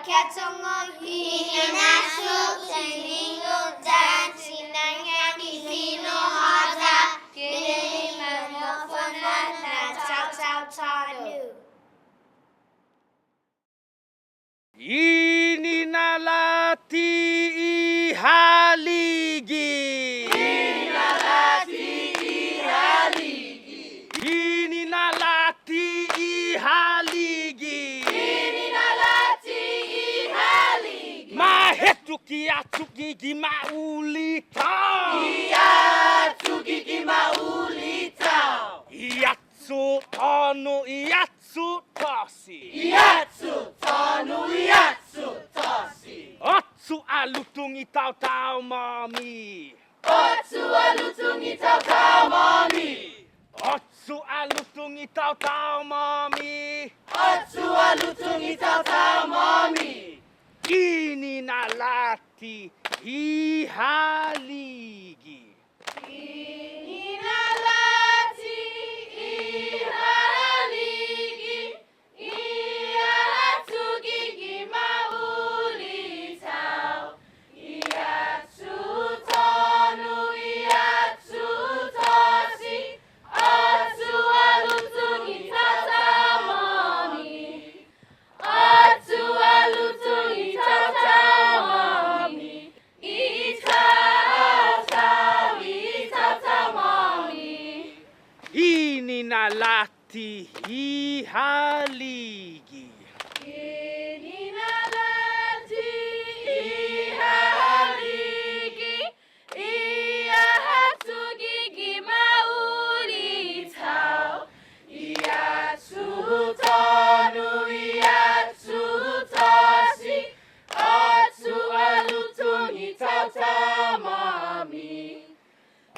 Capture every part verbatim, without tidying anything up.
Katungo' i hinasso, tiningo' yan tinangan i fino' håya, ginen i manofo'na na taotao tåno'. Ini na latte i haligi. Ini na latte i haligi. Ini na latte i haligi. Ini na latte i haligi. Mahettok i åcho' gi gima' ulitao. I åcho' gi gima' ulitao. I åcho' tåno', i åcho' tåsi. I åcho' tåno', i åcho' tåsi. Åcho' alutong i taotao-måmi. Åcho' alutong i taotao-måmi. Åcho' alutong i taotao-måmi. Åcho' alutong i taotao-måmi. Ini na latte i haligi. Ini na latte i haligi, i åcho' gi gima' ulitao, i åcho' tåno', i åcho' tåsi, åcho' alutong i taotao-måmi. Åcho' alutong i taotao-måmi. I taotao, i taotao-måmi. Ini na latte i haligi. Ini na latte i haligi. I åcho' gi gima' ulitao, i åcho' tåno', i åcho' tåsi, åcho' alutong i taotao-måmi.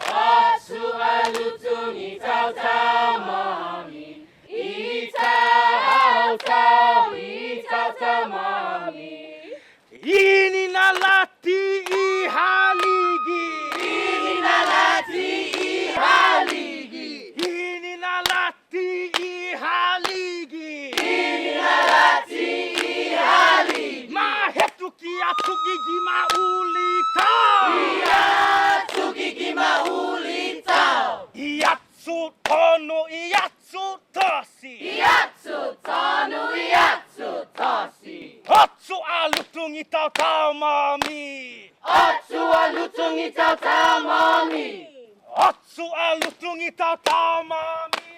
Åcho' alutong i taotao-måmi. I taotao, i taotao-måmi. Ini na latte i haligi. Ini na latte i haligi. Ini na latte i haligi. Ini na latte i haligi. Mahettok i åcho' gi gima' ulitao. I åcho' gi gima' ulitao. I åcho' tåno', i åcho' tåsi. I åcho' tåno', i åcho' tåsi. Åcho' alutong i taotao-måmi. Åcho' alutong i taotao-måmi. Åcho' alutong i taotao-måmi.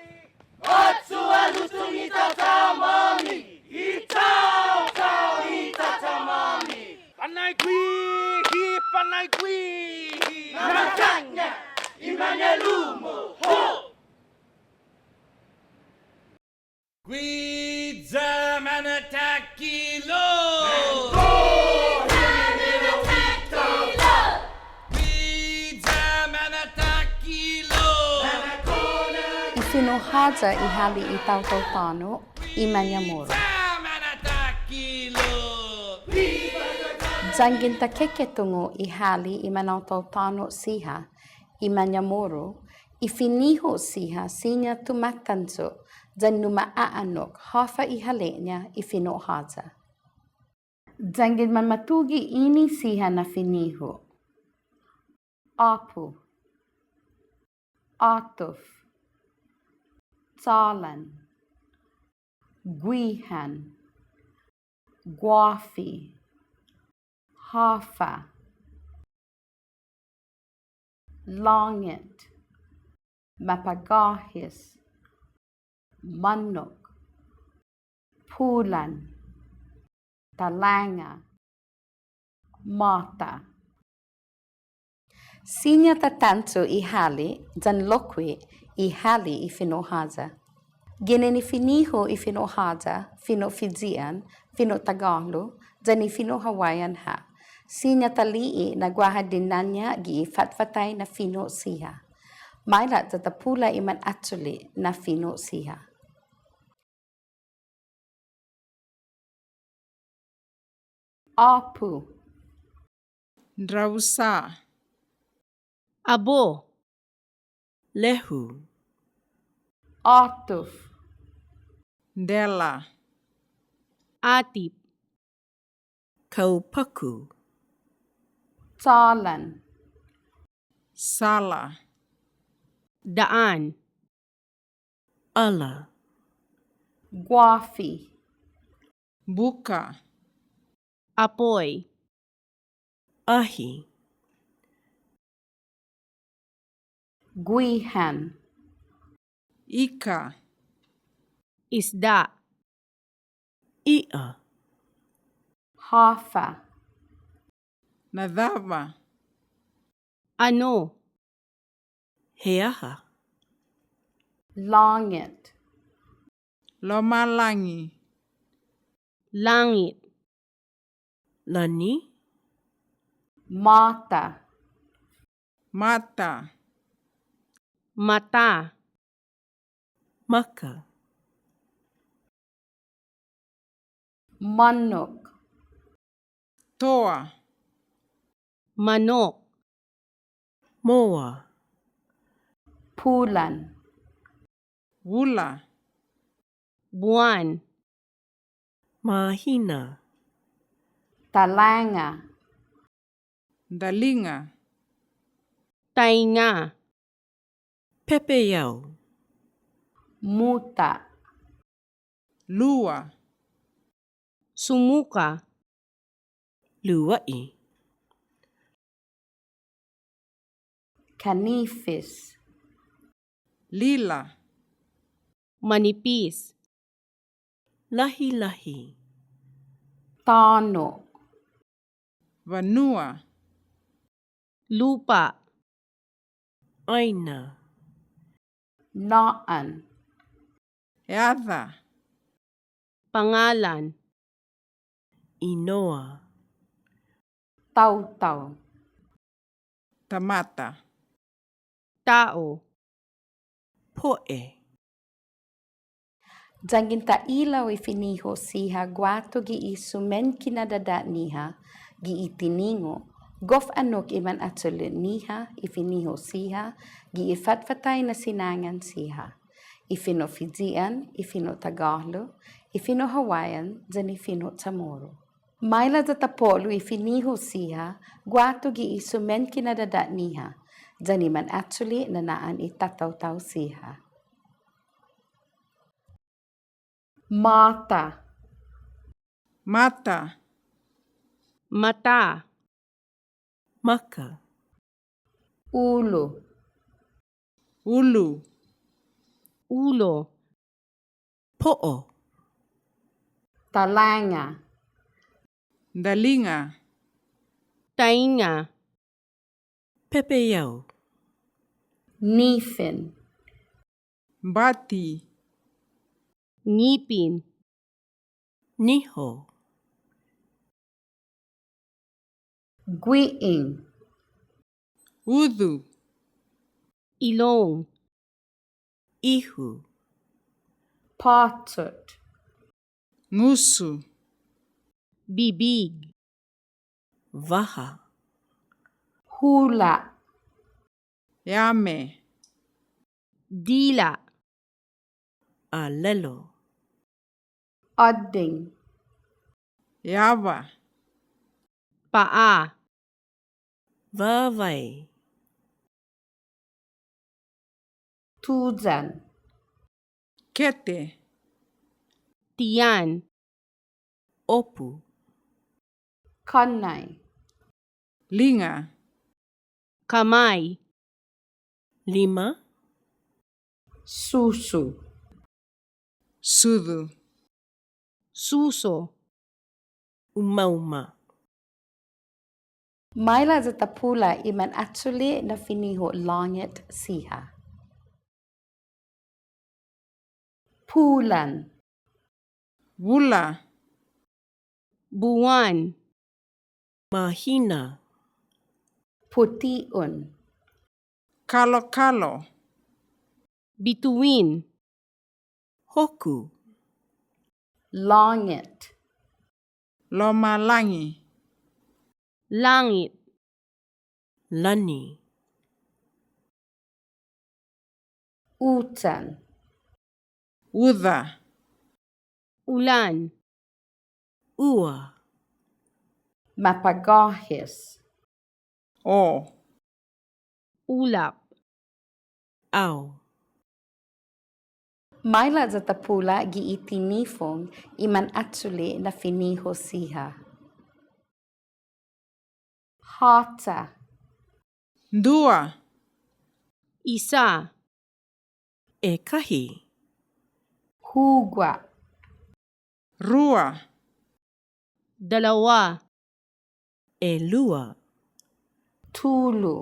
Åcho' alutong i taotao-måmi. I taotao, i taotao-måmi. Panaigue hao, panaigue hao. Mamåtto na i mañe'lu-mu, ho. Guiya mana'takkilo'! Guiya mana'takkilo'! I fino' håya i hale' i taotao tåno' i Mañamoru. Yanggen ta keketungo' i hale' i manaotao tåno' siha i Mañamoru, i finiho siha siña tumatancho' yan numa'a'annok håfa i hale'-ña i fino' håya. Yanggen manmatuge' ini siha na finiho. Åpu. Åtuf. Chålan. Guihan. Guåfi. Håfa. Långet. Mapagåhes. Månnok. Pulan. Talanga. Måta. Siña ta tancho' i hale' yan lokkue' i hale' i fino' håya. Ginen i finiho i fino' håya, fino' Fijian, fino' Tagalog, yan i fino' Hawaiian ha'. Siña ta li'e' na guaha dinanña' gi i fatfatai na fino' siha. Maila' ya ta pula' i man achuli' na fino' siha. Åpu. Ndrausa'. Abo. Lehu. Åtuf. Ndela. Atip. Kaupaku. Chalan. Sala. Daan. Ala. Guåfi. Buka. Apoy. Ahi. Guihan. Ika. Isda. I'a. Håfa. Na'yåba. Ano. He aha. Långet. Lomalagi. Langit. Lani. Måta. Mata. Mata. Maka. Månnok. Toa. Manok. Moa. Pulan. Vula. Buwan. Mahina. Talanga. Dalinga. Tainga. Pepeiao. Muta. Lua. Sumuka. Lua'i. Kanifes. Lila. Manipis. Lahilahi. Tåno'. Vanua. Lupa. Aina. Nå'an. Yaca. Pangalan. Inoa. Taotao. Tamata. Tao. Po'e. Yanggen ta ilao i fino' siha guatu gi i sumen kinadada'-ñiha, gi i tiningo', gof annok i manachuli'-ñiha i fino' siha, gi i fatfatai na sinangan siha, i fino' Fijian, i fino' Tagalog, i fino' Hawaiian, yan i fino' Chamorro. Maila' ya ta po'lo i fino' siha, guatu gi i sumen kinadada'-ñiha, yan i manachuli' na na'an i tataotao siha. Måta. Mata. Mata. Maka. Ulu. Ulu. Ulo. Po'o. Talanga. Dalinga. Tainga. Pepeiao. Nifen. Bati. Ngipin. Niho. Gui'eng. Udu. Ilong. Ihu. Påchot. Ngusu. Bibig. Vaha. Hula'. Yame. Dila'. Alelo. Åddeng. Yava. Paa. Vavai. Tuyan. Kete. Tiyan. Opu. Kannai. Linga. Kamay. Lima. Susu. Sudu. Suso. Umauma. Maila' ya ta pula' i manachuli' na fino' långet siha. Pulan. Vula. Buwan. Mahina. Puti'on. Kalokalo. Bituin. Hoku. Långet. Lomalagi. Langit. Lani. Uchan. Uda. Ulan. Ua. Mapagåhes. O. Ulap. Ao. Maila' ya ta pula' gi i tinifong i man achuli' na finiho siha. Håcha. Dua. Isa. Ekahi. Hugua. Rua. Dalawa. Elua. Tulu.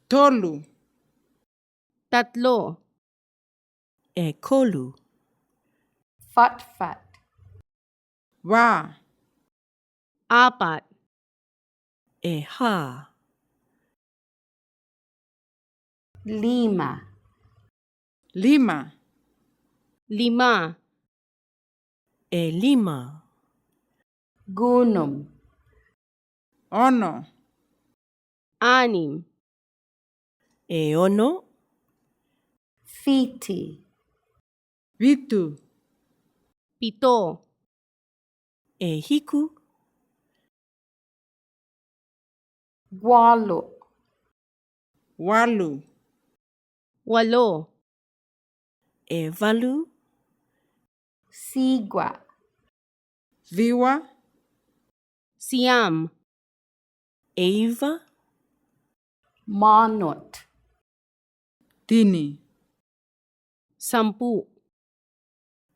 Tolu. Tatlo. Ekolu. Fatfat. Wa. Apat. Eha. Lima. Lima. Lima. Elima. Gunum. Ono. Anim. Eono. Fiti. Fitu. Pito. Ehiku. Gualu. Walu. Walo. Ewalu. Sigua. Siwa. Siam. Eiwa. Månot. Tini. Sampu.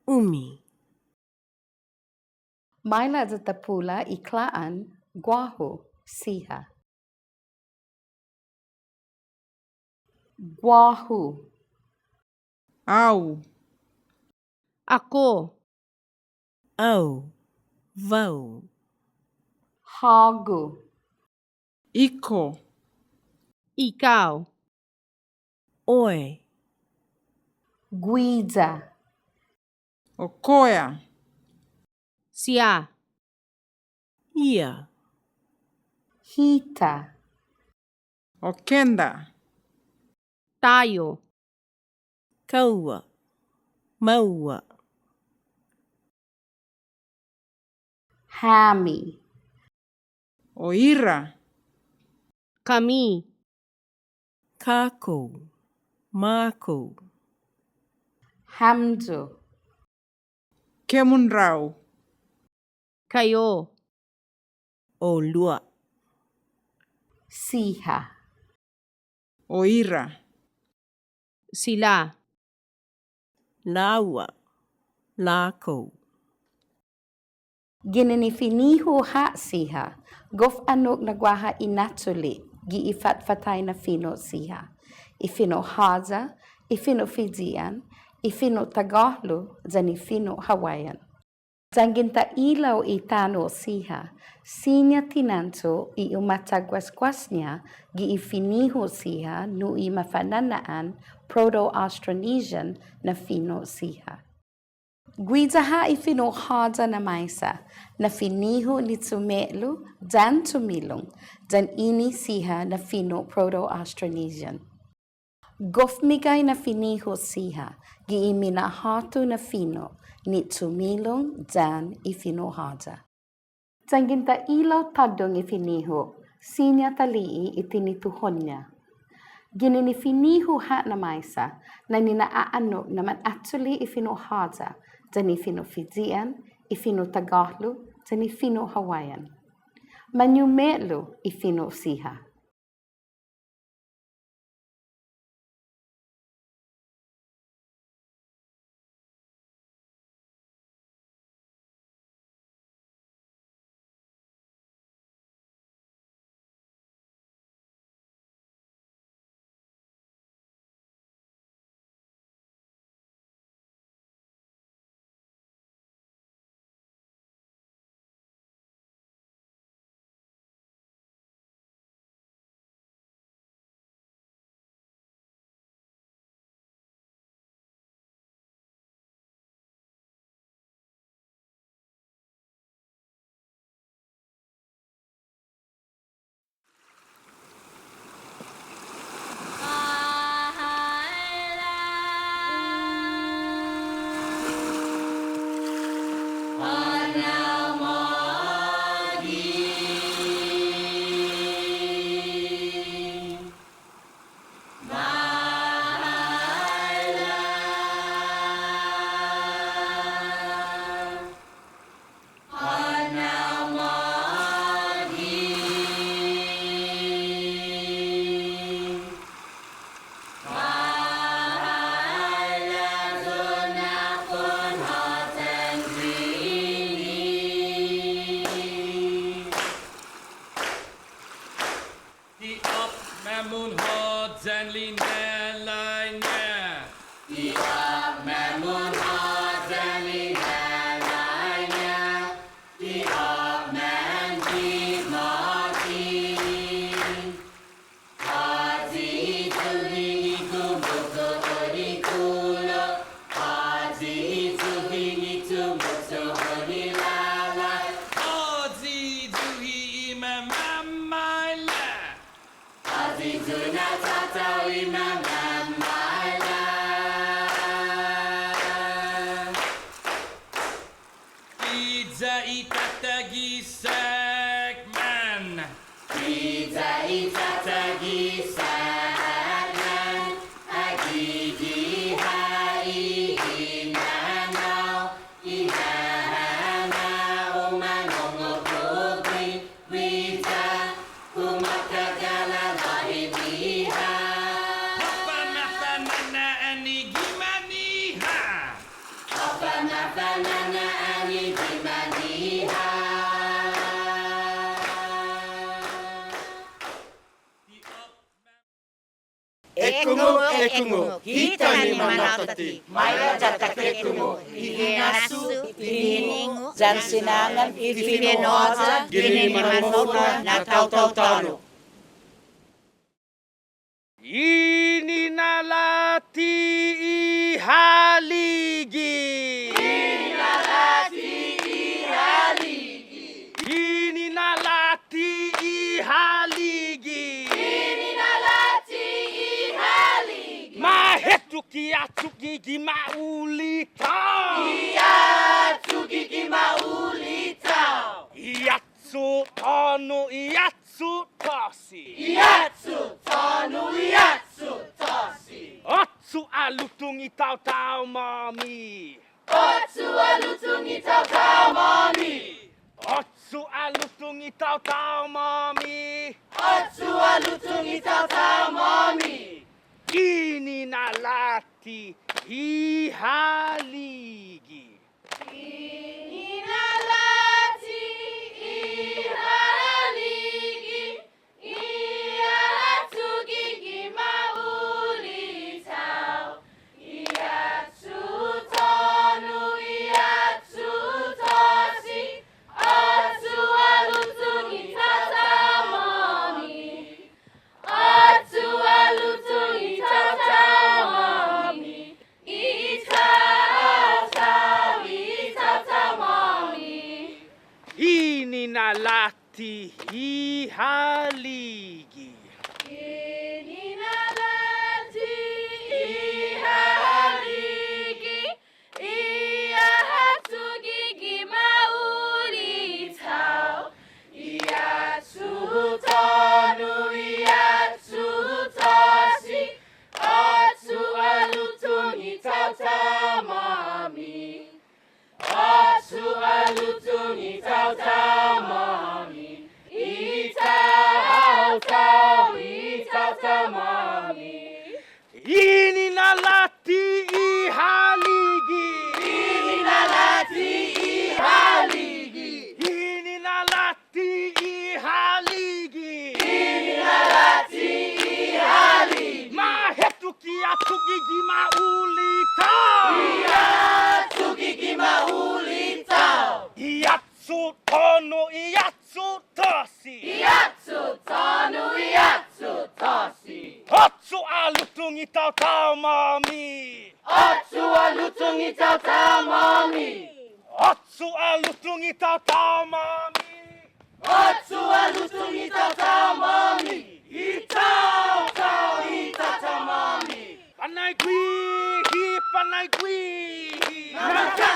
Umi. Maila' ya ta pula' i kla'an guåhu siha. Guåhu. Au. Ako. Au. Wau. Hågu. Iko. Ikaw. Oe. Guiya. O koya. Siya. Ia. Hita. O kenda. Tayo. Kaua. Maua. Hami. O ira. Kami. Kako. Mako. Hamyo. Kemunrau. Kayo. O lua. Siha. O ira. Sila. Laua. Lako. Ginen i finiho ha' siha, gof annok na guaha inachuli' gi i fatfatai na fino' siha, i fino' Håya, i fino' Fijian, i fino' Tagålu, yan i fino' Hawaiian. Yanggen ta ilao i tano' siha, siña tinanto' i umataguas-guasña gi i finiho siha nu i mafana'na'an Proto-Austronesian na fino' siha. Guiya ha' i fino' Håya na maisa, na finiho ni Chume'lu yan Chumilong, yan ini siha na fino' Proto-Austronesian. Gof meggai na finiho siha, gi i minahåtu na fino' ni Chumilong yan i fino' Håya. Yanggen ta ilao tåddong i finiho, siña ta li'e' i tinituhon-ña. Ginen i finiho ha' na maisa, na nina'a'annok na man achuli' i fino' Håya, yan i fino' Fijian, i fino' Tagålu, yan i fino' Hawaiian. Mañume'lu i fino' siha. Håyan lina'la'-ña. Ti åpmam un håyan lina'la'-ña. Ti åpmam gi mågi. Håyi yu' i gimotso ori kulo. Håyi yu' i gimotso ori låla'. Håyi yu' i mamaila'. Håyi yu' na taotao i mamaila'. Iya i tåta gi sakman. Iya i tåta gi sakman. Agi gi ha i hinanao. I ha ha na o mangongo' gi guiya. Kumåtkaga låhi-ñiha. Håfa mafa'nana'an i gima'-ñiha. Håfa mafa'nana'an i gima'-ñiha. Ekungok, ekungok, hita ni manatatte, maila' ya ta ekungok, i hinasso, i tiningo', yan sinangan, i fino' håya, ginen i manmofo'na na taotao tåno'. Ini na latte i haligi. Ini na latte i haligi. Ini na latte i haligi. Ini na latte i haligi. Mahettok i åcho' gi gima' ulitao. I åcho' gi gima' ulitao. I åcho' tånu, i åcho' tåsi. I åcho' tånu, i åcho' tåsi. Åcho' alutong i taotao-måmi. Åcho' alutong i taotao-måmi. Åcho' alutong i taotao-måmi. Åcho' alutong i taotao-måmi. Ini na latte i haligi. Ini na latte i haligi. I åcho' gi gima' ulitao, i åcho' tånu, i åcho' tåsi, åcho' alutong i taotao-måmi, åcho' alutong i taotao-måmi, i taotao, i taotao-måmi. Ini na latte i haligi. Ini na latte i haligi. I åcho' gi gima' ulitao. I åcho' tånu, i åcho' tåsi. Åcho' alutong i taotao-måmi. Åcho' alutong i taotao-måmi, i taotao, i taotao-måmi. Ini na latte i haligi. Ini na latte i haligi. Ini na latte i haligi. Ini na latte i haligi. Mahettok i åcho' gi gima' ulitao. I åcho' gi gima' ulitao. I åcho' tånu, i åcho' tåsi. I åcho' tånu, i åcho' tåsi. Åcho' alutong i taotao-måmi. Åcho' alutong i taotao-måmi. Åcho' alutong i taotao-måmi. I taotao, i taotao-måmi. Fanai guihi, fanai guihi. Mamångge